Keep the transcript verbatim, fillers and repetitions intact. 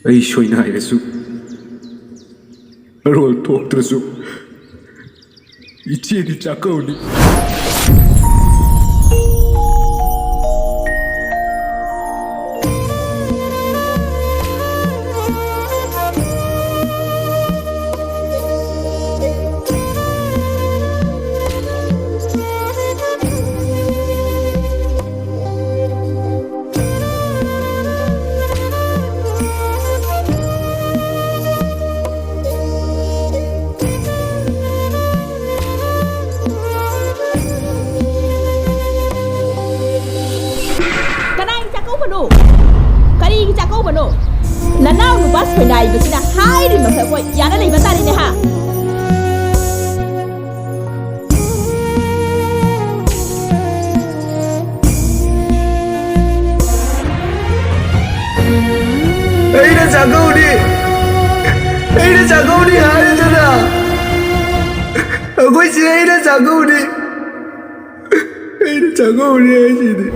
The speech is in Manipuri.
ꯑꯩ ꯁꯣꯏꯅꯥꯏꯔꯁꯨ, ꯃꯔꯣꯜ ꯊꯣꯛꯇ꯭ꯔꯁꯨ, ꯏꯆꯦꯗꯤ ꯆꯥꯛꯀꯧꯅꯤ꯫ ꯀꯅꯥꯒꯤ ꯆꯥꯛꯀꯧꯕꯅꯣ? ꯀꯔꯤꯒꯤ ꯆꯥꯛꯀꯧꯕꯅꯣ? ꯅꯅꯥꯎ ꯅꯨꯄꯥ ꯁꯣꯏꯅꯥꯏꯕꯁꯤꯅ ꯍꯥꯏꯔꯤꯕ ꯃꯈꯩ ꯑꯩꯈꯣꯏ ꯌꯥꯅ ꯂꯩꯕ ꯇꯥꯔꯦꯅꯦ ꯍꯥ? ꯑꯩꯅ ꯆꯥꯛꯀꯧꯅꯤ! ꯑꯩꯅ ꯆꯥꯛꯀꯧꯅꯤ ꯍꯥꯏꯔꯗꯅ! ꯑꯩꯈꯣꯏ ꯆꯦ ꯑꯩꯅ ꯆꯥꯛꯀꯧꯅꯤ! ꯑꯩꯅ ꯆꯥꯛꯀꯧꯅꯤ ꯍꯥꯏꯁꯤꯗꯤ꯫